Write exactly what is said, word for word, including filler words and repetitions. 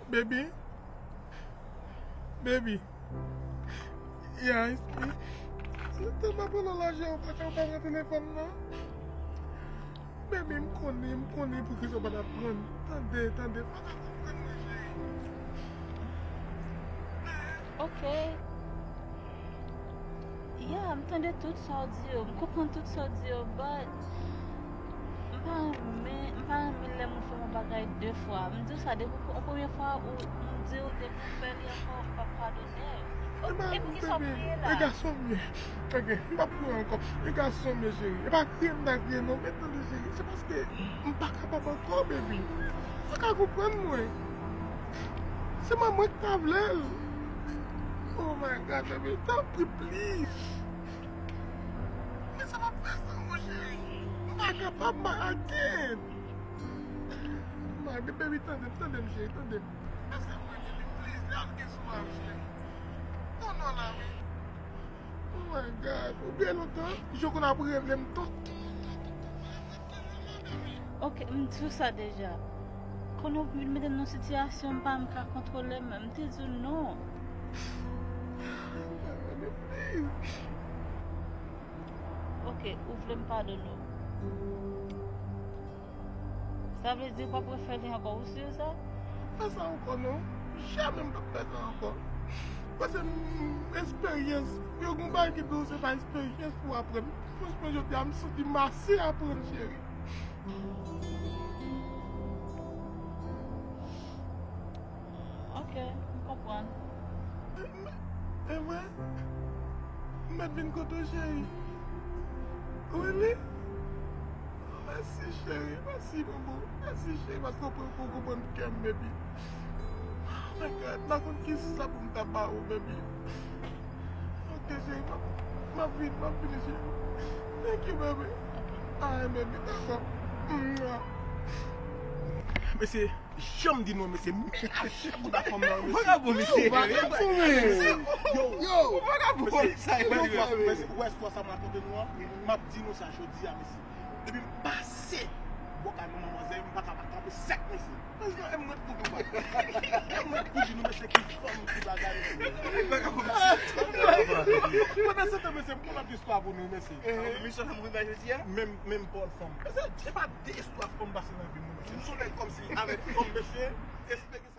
Baby. Baby. Yes. Se tèlman pran nan lajè ou pa ka pa pran telefòn nan. Baby, m konnen, m konnen poukisa w pa t ap pran. Tande, tande, fò w ta konprann mwen, cheri. Ok. Yeah, m tande tout sa w di yo, m konprann tout sa w di yo, but m pa renmen, m pa renmen lè moun fè m yon bagay de fwa. M di w sa depi yon premye fwa, ou m di w depi w fè li ankò, ou p ap padone l. E pou kisa w kriye la? E gason m ye. Ok, m p ap kriye ankò. E gason m ye, cheri. E pa kriye m ta kriye non, men tande, cheri. Se paske m pa kapab ankò, baby. Ou ka konprann mwen. Se mwen, mwen ki ta vle l. Oh my God, baby, tanpri, please. Men sa pa fè sa, mon cheri. M pa kapab, m pa, I can't. My baby, tande m, tande m, cheri, tande m. Fè sa mwen, baby, please. Large sou mwen, cheri. Non, non, la, wi. Oh my God, ou byen lontan, jan w konn ap rele m tonton, tonton, tonton, tonton, tonton, baby. Ok, m di w sa deja. Konnen w vin mete m nan sitiyasyon m pa menm ka kontwole m, m te di w non. Ok, ou vle m padone w. Sa vle di w p ap refè li ankò, ou si sa? Fè sa ankò non. Jamè m p ap fè sa ankò. Paske m, esperyans, yo gon bagay ki di w se pa esperyans pou aprann. Franchman, jodi a, m santi m ase aprann, cheri. Ok, m konprann. E vre? M mèt vin kote w, cheri. Really? Mèsi, cheri. Mèsi, bonbon. Mèsi, cheri, paske w pran pou konprann kè m, baby. Oh my God, m pa konn ki sa pou m ta ba ou, baby. Ok, cheri, m ap, m ap vin, m ap vin, cheri. Thank you, baby. Alright, baby, dakò. Mwah. Mesye, janm di non, mesye, men aje kouda fanm nan, mesye. Vagabon, mesye. Vagabon, men. Yo, yo, vagabon, mesye, sa e mesye, mesye, ou wè istwa sa m rakonte nou an? M ap di nou sa jodi a, mesye. Depi m pase bò kay manman manzè, m pa ka pa kanpe sèk, mesye. Mesye, e m ret kouri, e m ret kouri, nou, mesye, ki fanm, ki bagay, mesye. Pandan se tan, mesye, m konn lòt istwa pou nou, mesye. Misyon sa m rive jodi a? Menm, menm pòl fanm. Mesye, se pa de istwa fanm pase nan vi m, non, mesye. M sou nèg kòmsi avèk fanm, mesye. Espere